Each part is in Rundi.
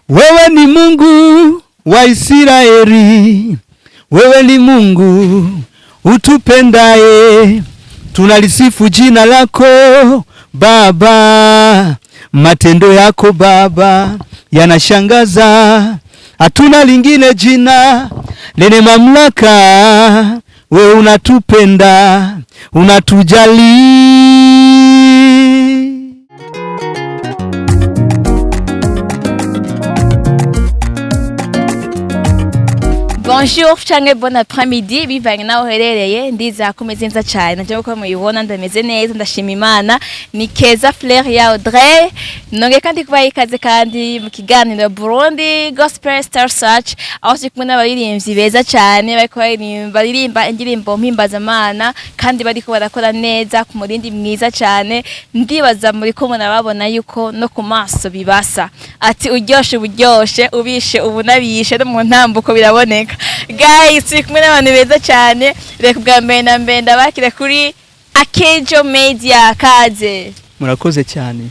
Wewe ni Mungu wa Israeli, wewe ni Mungu utupendaye, tunalisifu jina lako Baba. Matendo yako Baba yanashangaza, hatuna lingine jina lenye mamlaka. Wewe unatupenda, unatujali. Bonjour canke bon après-midi, bivanye naho uherereye. Ndizera ko umeze neza cane, nanje uko mubibona ndameze neza, ndashima Imana. Ni Keza Flair ya Audrey, nongeye kandi kubaha ikaze kandi mu kiganiro Burundi Gospel Star Search, aho turi kumwe n'abaririmbyi beza cane bariko baririmba indirimbo mpimbazamana kandi bariko barakora neza ku murindi mwiza cane. Ndibaza muriko murababona yuko no ku maso bibasa, ati uryoshe uburyoshe, ubishe ubunabishe, no mu ntambuko biraboneka. Guys, turi kumwe n'abantu beza cyane. Reka ubwa mbere na mbere ndabakira kuri Akejo Media. Kaze. Murakoze cyane.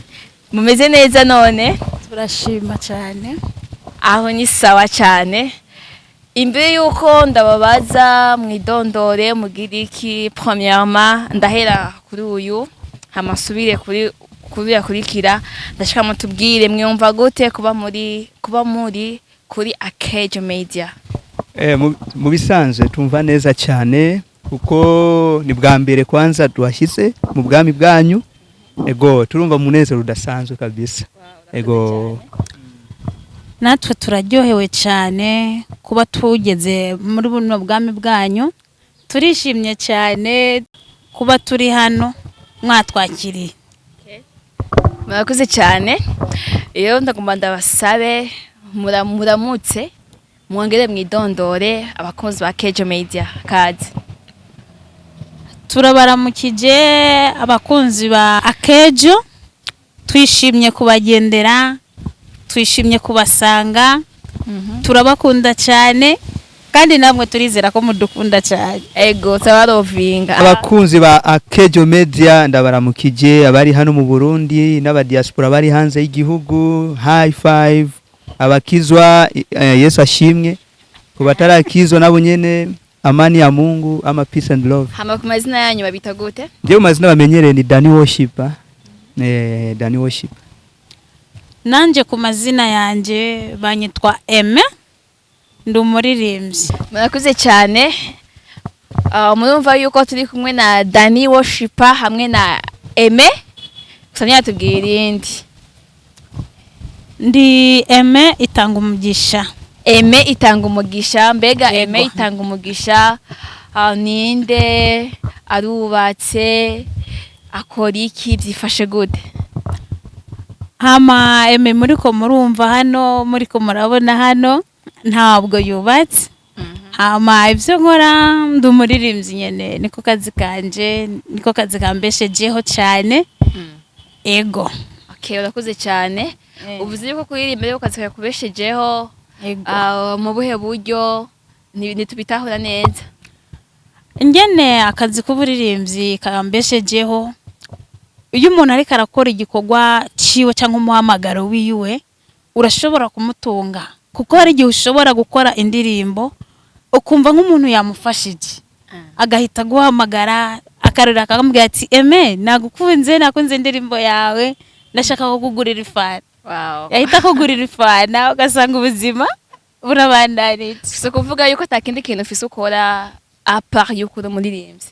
Mumeze neza none? Turashima cyane. Aho ni sawa cyane. Imbere yuko ndababaza mwidondore mugiriki, premièrement ndahera kuri uyu, hamasubire kuri yakurikira. Ndashaka mutubwire mwumva gute kuba muri kuri Akejo Media. Mu bisanzwe tumva neza cyane kuko ni bwa mbere kwanza tuhashyize mu bwami bwanyu. Ego, turumva munezero udasanzwe kabisa. Ego. Natwe turaryohewe cyane kuba tugeze muri buno bwami bwanyu, turishimye cyane kuba turi hano mwatwakiriye. Murakoze cyane. Iyo ndagomba ndabasabe muramutse, mwongere mwidondore abakunzi ba Kejo Media. Kaze. Turabaramukije abakunzi ba Akejo, twishimye kubagendera, twishimye kubasanga, turabakunda cyane kandi namwe turizera ko mudukunda cyane. Ego, tabarovinga. Abakunzi ba Akejo Media ndabaramukije, abari hano mu Burundi n'abadiaspora bari hanze y'igihugu. High five abakizwa, Yesu ashimwe. Ku batarakizwa nabo nyene, amani ya Mungu ama peace and love. Hama ku mazina yanyu babita gute? Njyewe mazina bamenyereye ni Danny Worshipper. Danny Worshipper. Nanje ku mazina yanje banyitwa Aime, ndi umuririmbyi. Murakoze cyane. Murumva yuko turi kumwe na Danny Worshipper hamwe na Aime, gusa ntiyatubwira irindi. Ndi Aime Itanga Umugisha. Aime Itanga Umugisha. Mbega Yego. Aime Itanga Umugisha ninde? Arubatse? Akora iki? Byifashe gute? Hama Aime muriko murumva hano, muriko murabona hano, ntabwo yubatse. Hama ibyo nkora, ndi umuririmbyi nyene, niko kazi kanje, niko kazi kambeshejeho cyane. Ego. Okay, urakoze cyane. Uvuze yuko kuririmba ariko kazi kakubeshejeho. Ego. Mu buhe buryo? Ntitubitahura neza. Ingene akazi k'uburirimbyi kambeshejeho: iyo umuntu ariko arakora igikorwa ciwe cyangwa umuhamagaro wiwe, urashobora kumutunga, kuko hari igihe ushobora gukora indirimbo ukumva nk'umuntu yamufashije, agahita aguhamagara, akarora akamubwira ati: "Aime, nagukunze, nakunze indirimbo yawe, ndashaka kukugurira ifana." Yahita akugurira ifana, ugasanga ubuzima burabandanije. Si ukuvuga yuko atakindi kintu ufise ukora à part yuko uri umuririmbyi?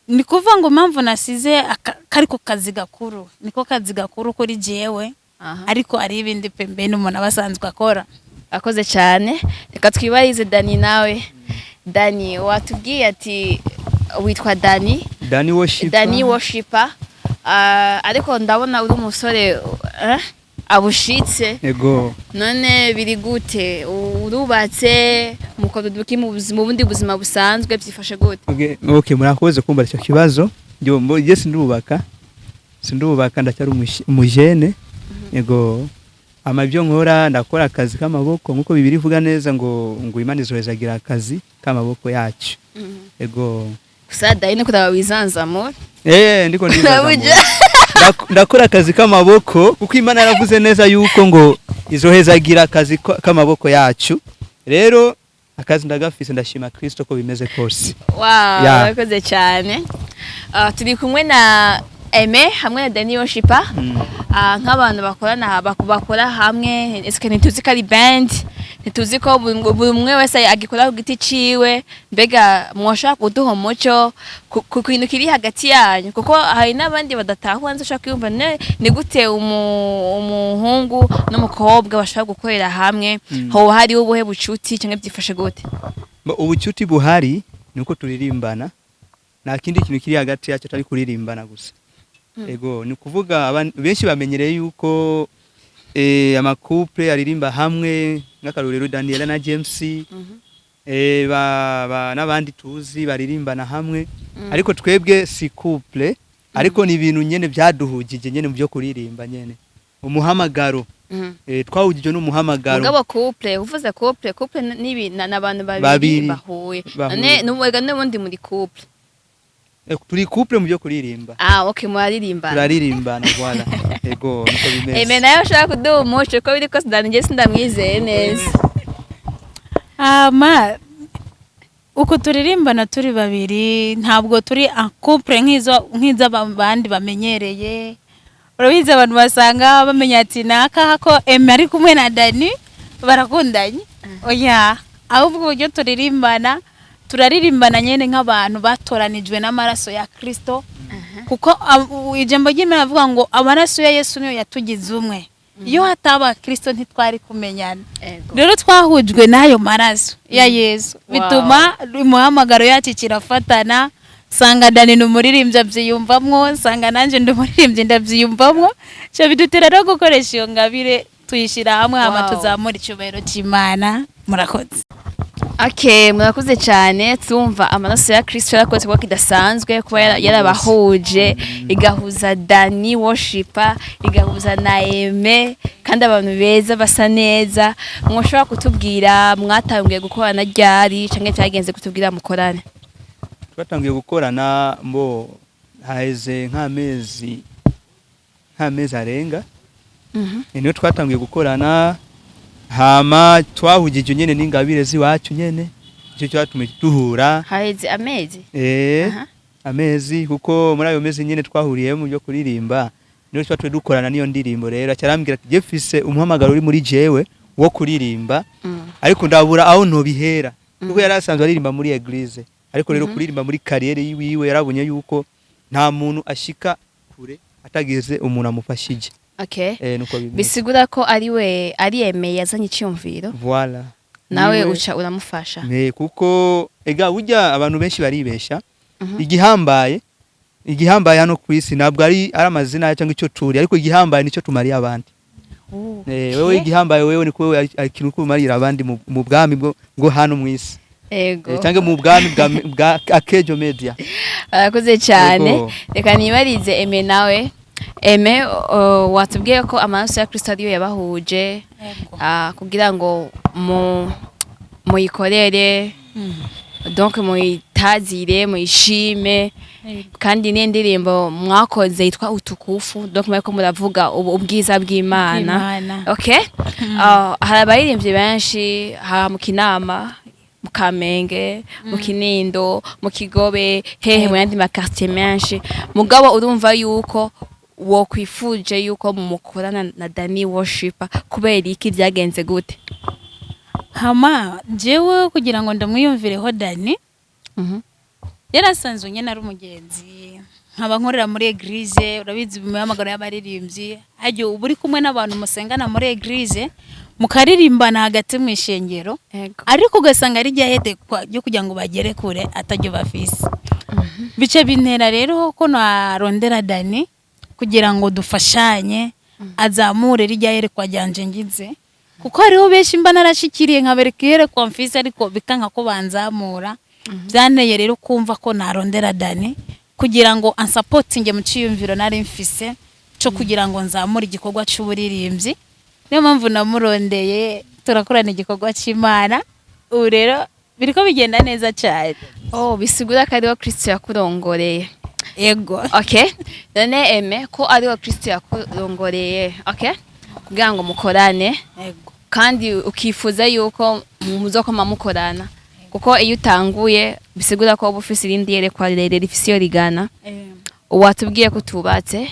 Ni kuvuga ngo impamvu nasize kariko kazi gakuru, niko kazi gakuru kuri jewe, ariko ari ibindi pembeni umuntu aba asanzwe akora. Akoze cyane. Reka twibarize Dani nawe. Dani, watubwiye ati witwa Dani? Danny Worshipper. Dani Worshipper. Ariko ndabona uri umusore abushitse. Ego. None biri gute? Urubatse? Mukora uduki mu buzima, mu bundi buzima busanzwe byifashe gute? Okay, murakoze kumva icyo kibazo. Je sindubaka. Sindubaka, ndacyari umujene. Ego. Ama ibyo nkora, ndakora akazi k'amaboko nkuko Bibiliya ivuga neza ngo Imana izohezagira akazi k'amaboko yacu. Ego. Gusa Dani, no kuraba wizanzamura. Ndiko ndizazamura. Urabuja. Ndakora akazi k'amaboko, kuko Imana yaravuze neza yuko ngo izohezagira akazi k'amaboko yacu. Rero akazi ndagafise, ndashima Kristo ko bimeze kose. Wow. Yeah. Urakoze cyane. Turi kumwe na Aime hamwe na Dani Worshiper. Nk'abantu bakorana, bakora hamwe, eske ntituzi ko ari band, ntituzi ko buri umwe wese agikora ku giti ciwe? Mbega mwoshobora kuduha umuco ku kintu kiri hagati yanyu? Kuko hari n'abandi badatahura nzi ushobora kwiyumva ni gute umuhungu n'umukobwa bashobora gukorera hamwe? Hoba hariho ubuhe bucuti canke byifashe gute? Ubucuti buhari ni uko turirimbana, nta kindi kintu kiri hagati yacu atari kuririmbana gusa. Ego, ni ukuvuga benshi bamenyereye yuko ama couple aririmba hamwe, nk'akarorero Daniela na James, n'abandi tuzi baririmbana hamwe. Ariko twebwe si couple, ariko ni ibintu nyene byaduhugije nyene mu byo kuririmba nyene, umuhamagaro. Twahugije n'umuhamagaro. Mugabo couple, uvuze couple, couple nibi n'abantu babiri Babiri. bahuye. Bahuye. None n'ubu n'ubundi muri couple? Turi couple mu byo kuririmba. Ah, okay, muraririmba. Turaririmbana, voilà, ego, niko bimeze. Aime nawe ushaka kuduha umuco, ko biri kose Dani njye sindamwizeye neza. Ama uko turirimbana turi babiri, ntabwo turi en couple nk'izo nk'iz'abandi bamenyereye. Urabizi, abantu basanga bamenya ati naka ko Aime ari kumwe na Dani barakundanye. Oya, ahubwo uburyo turirimbana, turaririmbana nyene nk'abantu batoranijwe n'amaraso ya Kristo, kuko ijambo ry'Imana rivuga ngo amaraso ya Yesu niyo yatugize umwe. Iyo hataba Kristo ntitwari kumenyana. Rero twahujwe n'ayo maraso ya Yesu, bituma umuhamagaro yacu kirafatana. Sanga Dani ni umuririmbyi abyiyumvamwo, sanga nanjye ndi umuririmbyi ndabyiyumvamwo, cyo bidutera rero gukoresha iyo ngabire, tuyishyira hamwe hama tuzamura icyubahiro cy'Imana. Murakoze. Okay, murakoze cyane. Tumva amaraso ya Kristo yarakoze kuba kidasanzwe, kuba yarabahuje, igahuza Dani Worshiper, igahuza na Aime, kandi abantu beza basa neza. Mwoshobora kutubwira mwatangiye gukorana ryari, canke cyagenze kutubwira mukorane? Twatangiye gukorana mbo haheze nk'amezi arenga. Niyo twatangiye gukorana, hama twahugije nyene n'ingabire z'iwacu nyene, icyo cyatumye duhura. Haheze amezi? Amezi, kuko muri ayo mezi nyene twahuriye mu byo kuririmba, niyo twatumye dukorana n'iyo ndirimbo. Rero acarambwira ati: "Je mfise umuhamagaro uri muri jewe wo kuririmba, ariko ndabura aho ntobihera," kuko yari asanzwe aririmba muri église, ariko rero kuririmba muri carrière yiwiwe yarabonye yuko nta muntu ashika kure atagize umuntu amufashije. Nuko bimeze. Bisigura ko ari we, ari Aime yazanye icyumviro? Voilà. Nawe Niwe. uca uramufasha. Kuko ega burya abantu benshi baribesha. Igihambaye hano ku isi ntabwo ari amazina cyangwa icyo turi, ariko igihambaye nicyo tumariye abandi. Wewe igihambaye wewe ni kuwe ari ikintu kumarira abandi mu bwami bwo hano mu isi. Cyangwa mu bwami bwa Akejo Media. Arakoze cyane. Ego. Reka nibarize Aime nawe. Aime, watubwiye ko amaraso ya Kristo ariyo yabahuje kugira ngo mu muyikorere, donc muyitazire, muyishime, kandi n'indirimbo mwakoze yitwa Utukufu, donc muriko muravuga ubwiza bw'Imana. Bw'Imana. Okay, hari abaririmbyi benshi ha mu Kinama, mu Kamenge, mu Kinindo, mu Kigobe, hehe, mu yandi ma quartier menshi. Mugabo urumva yuko wokwifuje yuko mukorana na Dani Worshiper, kubera iki? Byagenze gute? Hama jewe kugira ngo ndamwiyumvireho Dani, yarasanzwe nyine ari umugenzi, nkaba nkorera muri église. Urabizi, mu mihamagaro y'abaririmbyi hajya uba uri kumwe n'abantu musengana muri église, mukaririmbana hagati mu ishengero, ariko ugasanga ari rya hedekwa ryo kugira ngo bagere kure ataryo bafise. Bice bintera rero ko narondera Dani kugira ngo dufashanye, azamure rijya yerekwa ryanje ngize, kuko hariho benshi mba narashikiriye nkabereka iyerekwa mfise, ariko bikanka ko banzamura. Byanteye rero kumva ko narondera Dani kugira ngo ansapotinge mu ciyumviro nari mfise cyo kugira ngo nzamure igikorwa cy'uburirimbyi. Niyo mpamvu namurondeye, turakorana igikorwa cy'Imana. Ubu rero biriko bigenda neza cyane. Oh, bisigura ko ariwo Kristo yakurongoreye. Ego. Okay, none Aime, ko ariwe Kristo yakurongoreye, okay, kugira ngo mukorane, Ego. kandi ukifuza yuko muzokoma mukorana, kuko iyo utanguye bisigura ko uba ufise irindi yerekwa rirerire rifise iyo rigana. Watubwiye ko tubatse.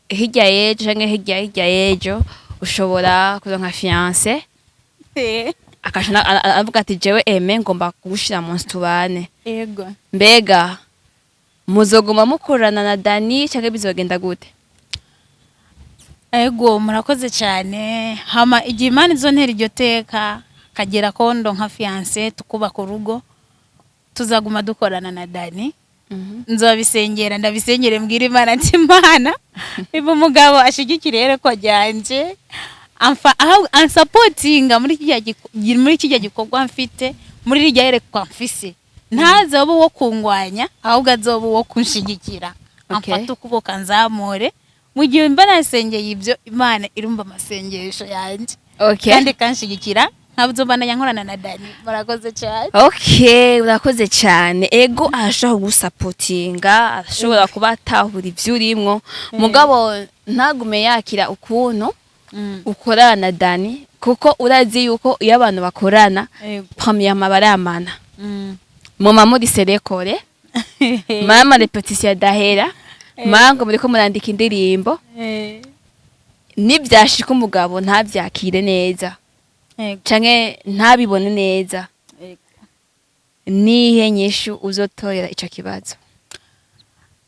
Hirya y'ejo canke hirya y'ejo ushobora kuronka fiancé, akaca avuga ati: "Jewe Aime ngomba kugushira mu nzu tubane." Ego. Mbega muzoguma mukorana na Dani canke bizogenda gute? Ego, murakoze cyane. Hama igihe Imana izontera iryo teka kagera ko ndonka fiancé tukubaka urugo, tuzaguma dukorana na Dani. Nzobisengera, ndabisengere, mbwira Imana ati: "Imana iba umugabo ashigikire iyerekwa ryanje, ansapotinga muri kijya gikorwa mfite, muri rirya yerekwa mfise, ntazoba uwo kungwanya, ahubwo azoba uwo kunshigikira, amfate ukuboko anzamure." Mu gihe mba nasengeye ibyo, Imana irumva amasengesho yanjye kandi ikanshigikira, nkabuzobandanya nkorana na Dani. Murakoze cyane. Okay, urakoze cyane. Ego, arashobora kugusapotinga, arashobora kuba atahura ivyo urimwo, mugabo ntagume yakira ukuntu ukorana na Dani, kuko urazi yuko iyo abantu bakorana, premièrement baramana, muma muri serekore, mama répétition adahera, mama muriko murandika indirimbo. Nivyashika umugabo ntavyakire neza canke ntabibone neza, nihe nyishu uzotorera ico kibazo?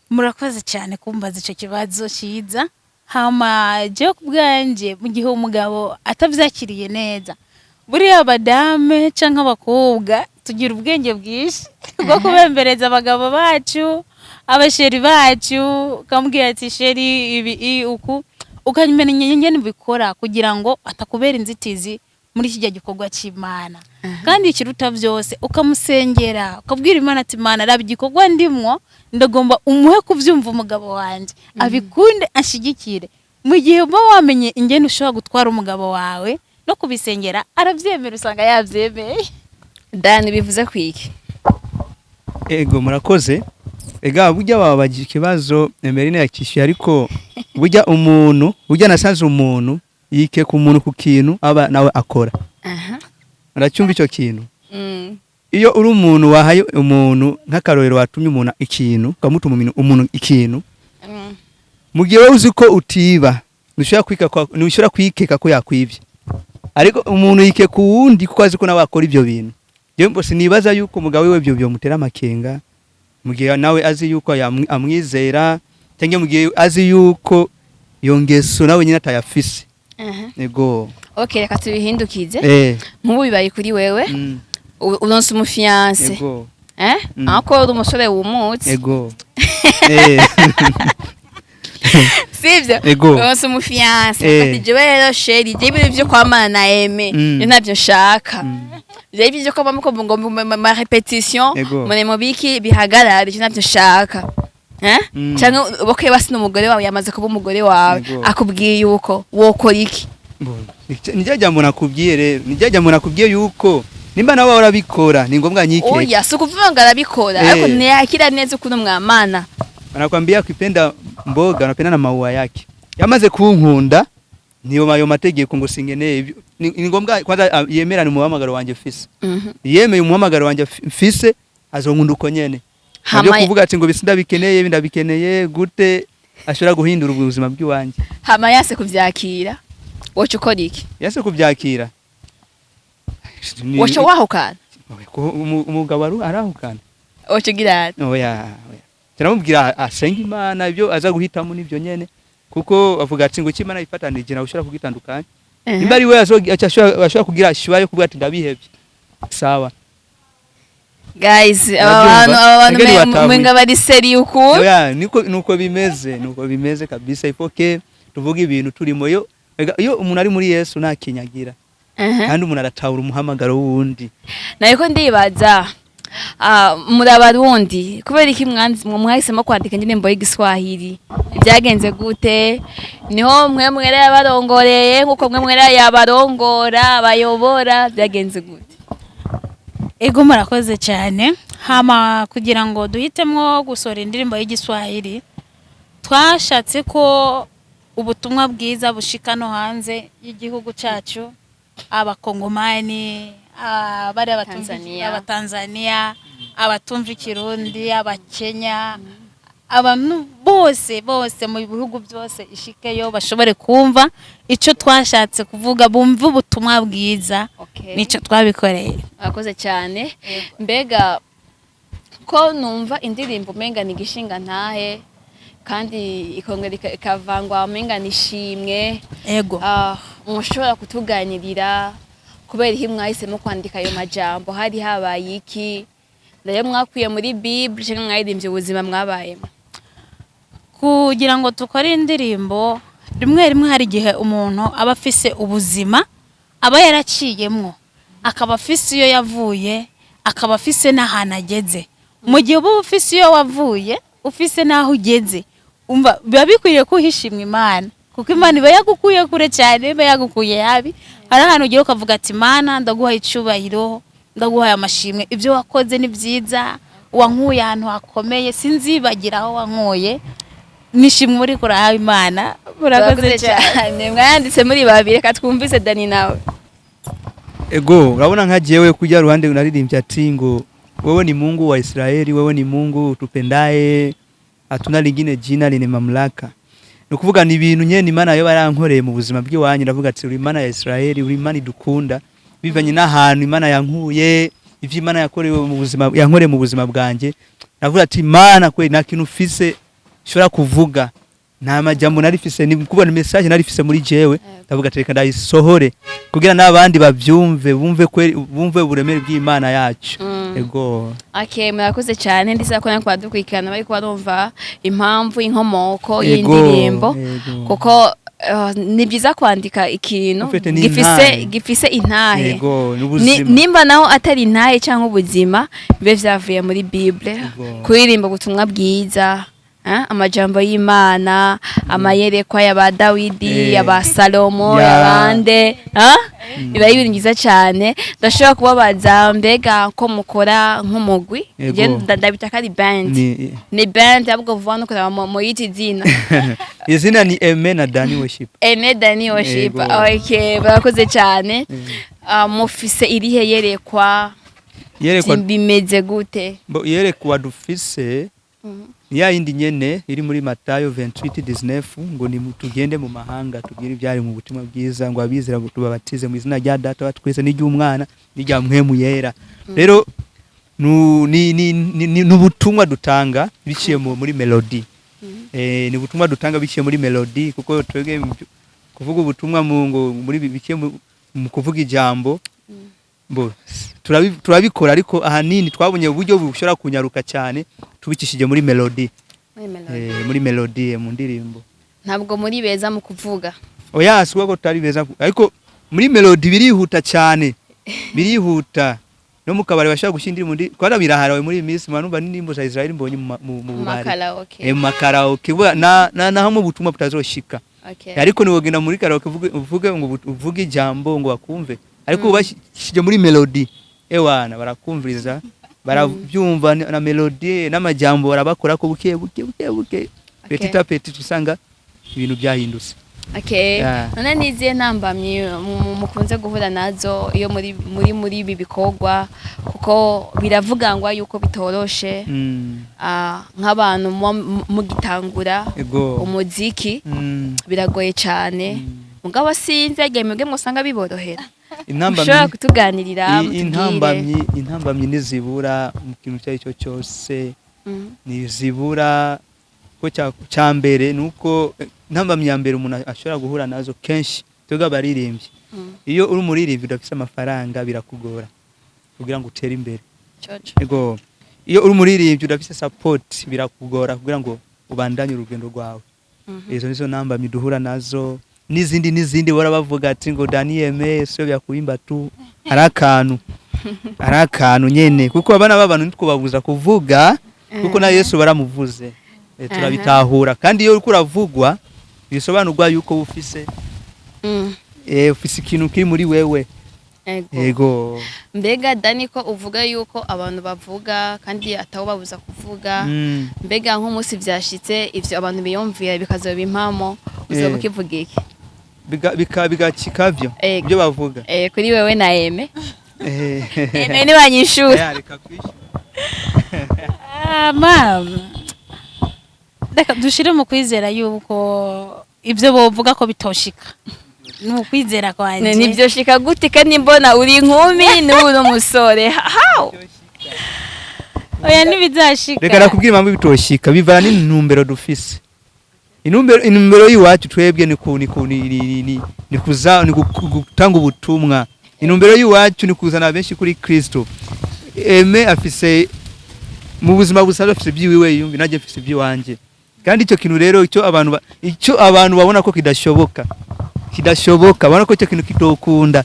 Murakoze cyane kumbaza icyo kibazo cyiza. Hama jewe ku bwanjye, mu gihe umugabo atavyakiriye neza, buriya abadame canke abakobwa tugira ubwenge bwinshi bwo kubembereza abagabo bacu, aba chéri bacu, ukamubwira ati: "Chéri, ibi uku", ukamenya ingene ubikora kugira ngo atakubera inzitizi muri kijya gikorwa cy'Imana. Kandi ikiruta byose, ukamusengera, ukabwira Imana ati: "Imana, raba igikorwa ndimwo, ndagomba umuhe kubyumva umugabo wanjye, abikunde, anshyigikire." Mu gihe uba wamenye ingene ushobora gutwara umugabo wawe no kubisengera, arabyemera, usanga yabyemeye. Dani, bivuze kwiki? Ego, murakoze. Ega burya babagira ikibazo Emeline yakishyuye, ariko burya umuntu, burya nasanze umuntu yikeka umuntu ku kintu aba nawe akora. Uracyumva icyo kintu? Iyo uri umuntu wahaye umuntu, nk'akarorero, watumye umuntu ikintu, ukamutuma umuntu ikintu, mu gihe wowe uzi ko utiba, ntushobora kwikeka ko yakwibye, ariko umuntu yikeka uwundi kuko azi ko nawe akora ibyo bintu. Jewe mbose nibaza yuko umugabo wiwe ibyo byomutera amakenga, mu gihe nawe azi yuko amwizera, cyangwa mu gihe azi yuko iyo ngeso nawe nyine atayafise. Ego. Okay, reka tubihindukize. Nk'ubu bibaye kuri wewe, uronse umu fiancé, eh? Aho uri umusore wumutse, ego sivyo? Ego. Uronse umu fiancé, ati: "Jewe rero chéri, je ibintu vyo kwamana na Aime, je ntavyo nshaka. Je ibyo vyo kwama muko ngo ma répétition, mure mu biki bihagarare, je ntavyo nshaka." Eh? Canke bokeye basi n'umugore wawe, yamaze kuba umugore wawe, akubwiye yuko wokora iki? Nijya jambo nakubwiye rero, nijya jambo nakubwiye yuko nimba nawe urabikora, ni ngombwa nyikeke. Oya, si ukuvuga ngo arabikora, ariko ntiyakira neza ukuntu mwamana. Anakwambia ukipenda mboga unapenda na maua yake. Yamaze kunkunda, niyo ayo mategeko ngo singeneye ibyo. Ni ngombwa kwanza yemerane umuhamagaro wanje mfise. Yemeye umuhamagaro wanje mfise, azonkunda uko nyene. Nabyo kuvuga ati ngo bisi ndabikeneye, ibi ndabikeneye gute, ashobora guhindura ubuzima bw'iwanje. Hama yase kuvyakira, woca ukora iki? Yase kubyakira. Woca wahukana? Umugabo arahukana. Woca ugira ati? Oya, oya. Turamubwira asenga Imana, ibyo aza guhitamo nibyo nyene, kuko avuga ati ngo icyo Imana yifatanije nawe ushobora kugitandukanya. Nimba ari we ashobora kugira choix yo kuvuga ati ndabihevye, sawa. Guys, aba Urabyumva? bantu, aba bantu Ngeni watahuye. Mwenga bari sérieux ukuntu. Oya, niko bimeze, nuko bimeze kabisa. Ifoke tuvuga ibintu turimo. Yo ega, iyo umuntu ari muri Yesu nta kinyagira, kandi umuntu aratahura umuhamagaro w'uwundi. Nariko ndibaza, muri Abarundi, kubera iki mwahisemo kwandika indirimbo y'igiswahili? Byagenze gute? Niho mwe mwera yabarongoreye, nkuko mwe mwera yabarongora bayobora? Byagenze gute? Ego, murakoze cyane. Hama kugira ngo duhitemwo gusohora indirimbo y'igiswahili, twashatse ko ubutumwa bwiza bushika no hanze y'igihugu cyacu, abakongomani, bari abatumva Tanzania. Abatanzania, abatumva ikirundi, abakenya, abantu bose bose mu bihugu byose ishikeyo, bashobore kumva icyo twashatse kuvuga, bumve ubutumwa bwiza. Okay. Nicyo twabikoreye. Murakoze cyane. Mbega ko numva indirimbo umenga ni igishinga ntahe, kandi ikongera ikavangwa umenga ni ishimwe? Ego. Ah, mushobora kutuganirira kubera iki mwahisemo kwandika ayo majambo? Hari habaye iki? Nayo mwakuye muri Bible cyangwa mwaririmbye ubuzima mwabayemo? Kugira ngo dukore indirimbo, rimwe rimwe hari igihe umuntu aba afise ubuzima aba yaraciyemwo, akaba afise iyo yavuye, akaba afise n'ahantu ageze. Mu gihe uba ufise iyo wavuye, ufise n'aho ugeze, umva biba bikwiriye ko uhishimwa Imana, kuko Imana iba yagukuye kure cyane, iba yagukuye habi. Hari ahantu ugira ukavuga ati: "Mana, ndaguhaye icyubahiro, ndaguhaye amashimwe, ibyo wakoze ni byiza, wankuye ahantu hakomeye, sinzibagira aho wankuye." Nishimwe uri kurahawe Imana. Murakoze cyane. Cyane. Mwayanditse muri babiri, reka twumvise Dani nawe. Ego, urabona nka jewe kujya ruhande naririmbye ati ngo wewe ni Mungu wa Israeli, wewe ni Mungu utupendaye, hatuna lingine jina lenye mamlaka. Ni ukuvuga ni ibintu nyene Imana yo barankoreye mu buzima bw'iwanyu. Ndavuga ati uri Imana ya Israeli, uri Imana idukunda, bivanye n'ahantu Imana yankuye, ivyo Imana yakorewe mu buzima, yankoreye mu buzima bwanje. Ndavuga ati Imana kweli nta kintu ufise shobora kuvuga, nta majambo nari mfise, ni kubona message nari mfise muri jewe. Ndavuga ati reka ndayisohore kugira n'abandi bavyumve, bumve kweli, bumve uburemere bw'Imana yacu. Ego. Okay, murakoze cyane. Ndizera ko nako badukurikirana bariko barumva impamvu, inkomoko Ego, y'indirimbo. Ego. Kuko ni byiza kwandika ikintu Ufite ni gifise intahe. gifise intahe. Ego, n'ubuzima. Nimba naho atari intahe cyangwa ubuzima, bibe vyavuye muri Bible. Ego. Kuririmba ubutumwa bwiza, amajambo y'Imana, amayerekwa y'aba Dawidi, y'aba Salomo, y'abande, biba ari ibintu byiza cyane. Ndashobora kubabaza, mbega ko mukora nk'umugwi? Yego. Je ndabita ko ari band. Ni Ni band, ahubwo vuba no kuraba muyita izina. Izina ni Aime na Dani Worship. Aime Dani Worship. Yego. Okay, barakoze cyane. Ah, mufise irihe yerekwa? Yerekwa Bimeze gute? Yerekwa dufise ni ya yindi nyene iri muri Matayo 28:19, ngo ni tugende mu mahanga tubwire ibyari mu butumwa bwiza, ngo abizera tubabatize mu izina rya Data wa twese n'iry'Umwana n'irya Mpwemu Yera. Rero ni n'ubutumwa dutanga biciye muri melody. Ni ubutumwa dutanga biciye muri melody, kuko twebwe kuvuga ubutumwa mu ngo muri biciye mu kuvuga ijambo bo turabikora, ariko ahanini twabonye uburyo bushobora kunyaruka cyane tubikishije muri melody. Muri melody. Muri melody, mu ndirimbo. Ntabwo muri beza mu kuvuga. Oya, si ko tutari beza, ariko muri melody birihuta cyane, birihuta. No mu kabari bashaka gushyira indirimbo kwana biraharawe muri iyi minsi, manumva n'indirimbo za Israel Mbonyi mu bubari. Makaraoke. Mu makaraoke. Na naho mu butumwa butazoshika. Ariko niwogenda muri karaoke uvuge ngo uvuge ijambo ngo bakumve, ariko ubashije muri melody, ewana barakumviriza, barabyumva na melody n'amajambo barabakora ko buke buke buke buke, petit à petit usanga ibintu byahindutse. Okay. Yeah. None nizihe ntambamyi mukunze guhura nazo iyo muri ibi bikorwa? Kuko biravugangwa yuko bitoroshe. Ah, nk'abantu muba mugitangura umuziki, biragoye cyane. Mugabo sinzi igihe mwebwe musanga biborohera. Intambamyi Mushobora kutuganirira, mutubwire. Intambamyi ntizibura mu kintu icyo ari cyo cyose. Ntizibura ko cya mbere ni uko intambamyi ya mbere umuntu ashobora guhura nazo kenshi, twebwe abaririmbyi, iyo uri umuririmbyi udafise amafaranga birakugora kugira ngo utere imbere. Coco. Ego, iyo uri umuririmbyi udafise support birakugora kugira ngo ubandanye urugendo rwawe. Izo nizo ntambamyi duhura nazo, n'izindi n'izindi. Bora bavuga ati ngo Dani sio vya kuimba tu, hari akantu nyene, kuko abana b'abantu ntitwobabuza kuvuga, kuko na Yesu baramuvuze. Turabitahura, kandi iyo uriko uravugwa bisobanurwa yuko ufise ufise ikintu kiri muri wewe. Ego. Yego. Mbega Dani, ko uvuga yuko abantu bavuga kandi atawubabuza kuvuga, mbega nk'umunsi vyashitse ivyo abantu biyumvira bikazoba impamo, uzoba ukivuga iki? Bigacika vyo Ego. ibyo bavuga. Kuri wewe na Aime. Aime niwanyishure. Aya, reka kwishyura. Ah, ma reka dushire mu kwizera yuko ibyo bovuga ko bitoshika, ni ukwizera kwanje. Nivyoshika gute kandi mbona uri inkumi n'ubu n'umusore? How? Oya, ntibizashika. Reka nakubwira impamvu bitoshika: bivana n'intumbero dufise. Intumbero y'iwacu twebwe ni ku ni ku ni ni ni ni kuza ni gutanga ubutumwa. Intumbero y'iwacu ni kuzana benshi kuri Kristo. Aime afise mu buzima busanzwe afise ibyiwiwe yumvi, nanjye mfise iby'iwanje. Kandi icyo kintu rero, icyo abantu babona ko kidashoboka, babona ko icyo kintu kitokunda,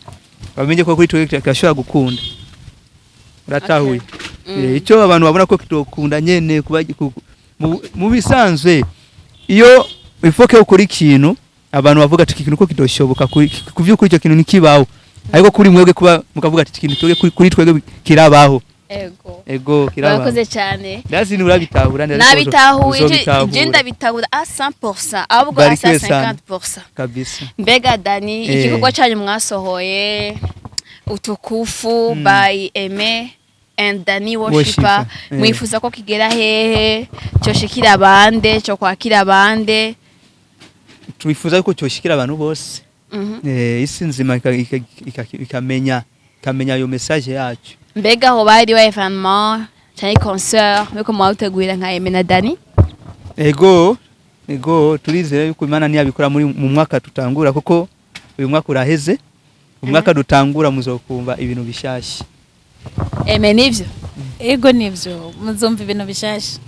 bamenye ko kuri twebwe kirashobora gukunda. Uratahuye? Icyo abantu babona ko kitokunda nyene kuba mu bisanzwe, iyo ifoke ukora ikintu, abantu bavuga ati iki kintu ko kidoshoboka, ku vy'ukuri icyo kintu ntikibaho, ariko kuri mwebwe kuba mukavuga ati iki kintu twebwe kuri twebwe kirabaho. Ego. Ego, kirabaho. Murakoze cyane. Ndazi urabitahura. Nabitahuye. Uzobitahura. Je ndabitahura à 100%, ahubwo à Barikiwe sana. 150%. Kabisa. Mbega Dani, igikorwa cyanyu mwasohoye, Utukufu by Aime and Dani Worshiper, Worshiper, mwifuza ko kigera hehe, cyoshikira abande, cyo kwakira abande? Twifuza ko cyoshikira abantu bose. Isi nzima ikamenya ayo message yacu. Mbega hoba hariho événement cyangwa concert muriko murawutegurira nka Aime na Dani? Ego, turizera yuko Imana niyabikora muri mu mwaka tutangura, kuko uyu mwaka uraheze, umwaka dutangura muzokumva ibintu bishasha. Aime, nivyo? Ego, nivyo, muzumva ibintu bishasha.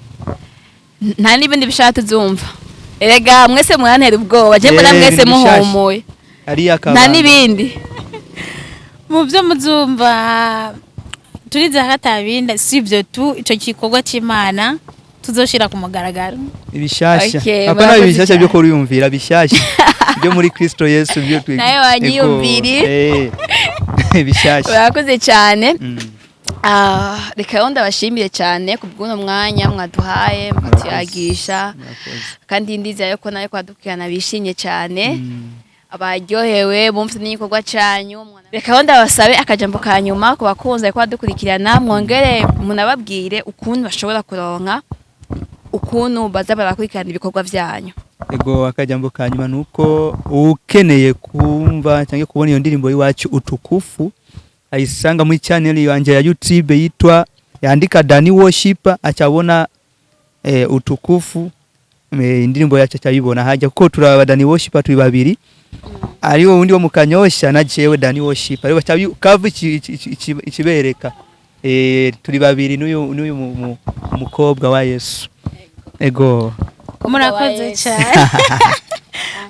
Nta n'ibindi bishaka tuzumva? Erega mwese murantera ubwoba, je mbona mwese ibintu bishasha. Muhumuye. Hariya Nta akabanga. n'ibindi? Mu byo muzumva turizera ko atabindi, si ibyo tu, icyo gikorwa cy'Imana tuzoshira ku mugaragaro. Ibishasha. Okay, Apana murakoze ibishasha cyane. byo kuriyumvira, bishasha byo muri Kristo Yesu byo twi. Nawe wanyiyumviriye. Ibishasha. Murakoze cyane. Ah, reka rero ndabashimire cyane ku bw'uno mwanya mwaduhaye mukatuyagisha. Murakoze. Kandi ndizera yuko nawe kwadukurikirana bishimye cyane, abaryohewe bumvise n'igikorwa cyanyu. Reka rero ndabasabe akajambo ka nyuma ku bakunzi bariko badukurikirana, mwongere munababwire ukuntu bashobora kuronka, ukuntu baza barakurikirana ibikorwa vyanyu. Ego, akajambo ka nyuma nuko ukeneye kumva cyangwa kubona iyo ndirimbo y'iwacu Utukufu, ayisanga muri channel yanje ya YouTube yitwa, yandika Dani Worship, acabona Utukufu, indirimbo yacu acayibona hajya, kuko turaba Dani Worship turi babiri, ariwo wundi wo mukanyosha na jewe Dani Worship, ariwo kavu ikibereka turi babiri n'uyu mukobwa wa Yesu. Ego. Murakoze cyane,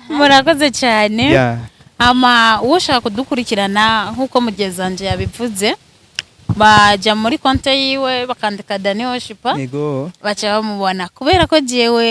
murakoze cyane. Ama ushaka kudukurikirana, nk'uko mugezanje yabivuze, bajya muri konte yiwe bakandika Dani Worshiper, baca bamubona, kubera ko jewe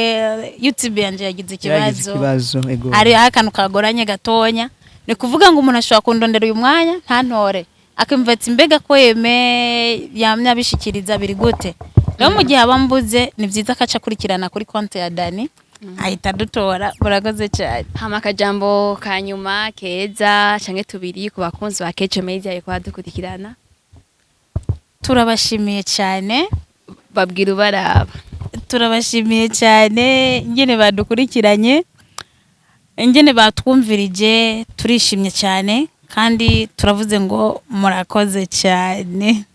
YouTube yanje yagize Yagize ikibazo. Ikibazo, ego. Hari akantu kagoranye gatonya. Ni kuvuga ngo umuntu ashobora kundondera uyu mwanya ntantore, akimva ati mbega ko Aime yamye abishikiriza, biri gute? Rero mu gihe aba mbuze, ni byiza ko aca akurikirana kuri konte ya Dani, ahita adutora. Murakoze cyane. Hama akajambo ka nyuma keza canke tubiri ku bakunzi ba Kejo Media bariko badukurikirana. Turabashimiye cyane. Babwira ubaraba. Turabashimiye cyane ingene badukurikiranye, ingene batwumvirije, turishimye cyane kandi turavuze ngo murakoze cyane.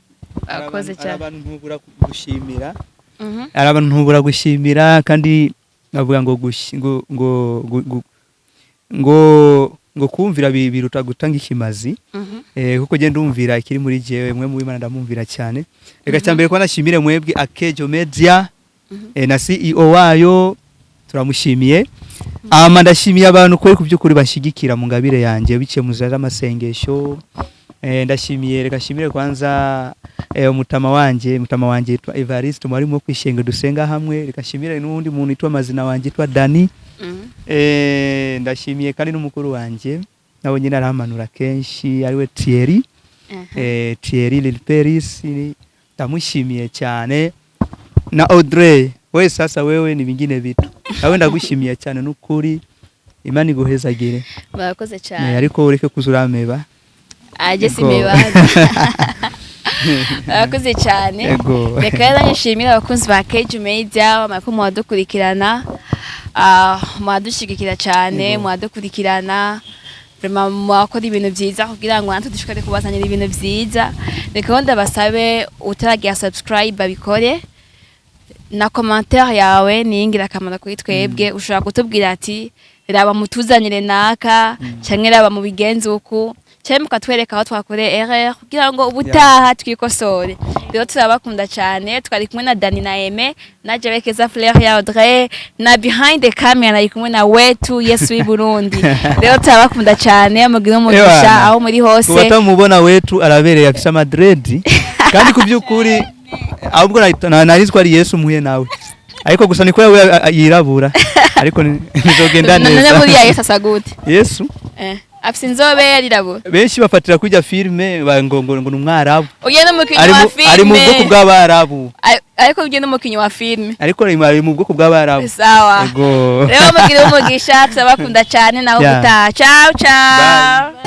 Bakoze Hari cyane. abantu ntubura gushimira. Hari abantu ntubura gushimira, kandi bavuga ngo ngo kumvira biruta gutanga ikimazi. Kuko je ndumvira ikiri muri jewe mwe mu Imana, ndamumvira cyane. Reka cyambere ko nashimire mwebwe Akejo Media, na CEO wayo turamushimiye. Ama ndashimiye abantu kuri ku by'ukuri bashigikira mu ngabire yanjye biciye mu nzira z'amasengesho. Ndashimiye, reka shimire kwanza umutama wanje yitwa Evariste, mwarimu wo kwishenga dusenga hamwe. Reka shimire n'uwundi muntu yitwa mazina wanje yitwa Dani. Ndashimiye kandi n'umukuru wanje, nawe nyine aramanura kenshi, ariwe Thierry. Thierry Lilperis, ndamushimiye cyane, na Audrey. We sasa, wewe ni vingine vitu, nawe ndagushimiye cyane n'ukuri, Imana iguhezagire. Murakoze cyane. Ariko ureke kuzurameba. Aje. Ego. Simibaza, murakoze cyane. Ego. Reka rero nshimire abakunzi ba Keju Media amakuru, mubadukurikirana, mubadushigikira cyane. Ego. Mubadukurikirana vraiment, mwakora ibintu byiza kugira ngo natwe dushobore kubazanira ibintu byiza. Reka rero ndabasabe, utaragira subscribe babikore, na commentaire yawe ni ingirakamaro kuri twebwe. Ushobora kutubwira ati raba mutuzanire naka, canke raba mubigenze uku, canke mukatwereka aho twakoreye erreur kugira ngo ubutaha twikosore. Rero turabakunda cyane. Twari kumwe na Dani na Aime na Jabekeza Fleur ya Audrey, na behind the camera nari kumwe na wetu Yesu w'i Burundi. Rero turabakunda cyane, mugire umugisha Ewana. aho muri hose. Kubatamubona, wetu arabereye, afise amadredi, kandi ku by'ukuri ahubwo narizwa ari Yesu muhuye nawe, ariko gusa niko we yirabura, ariko bizogenda None neza. buriya Yesu asa gute? Yesu? Afise inzobe, yarirabura? Benshi bafatira kujya filime ngo ni umwarabu. Ugiye n'umukinnyi Ari wa ari mu bwoko filime. bw'abarabu. Ariko ugiye n'umukinnyi wa filime. Ariko ari mu bwoko bw'abarabu. Sawa. Ego. Rero mugire umugisha, turabakunda cyane naho Yeah. gutaha. Ciao ciao. Bye.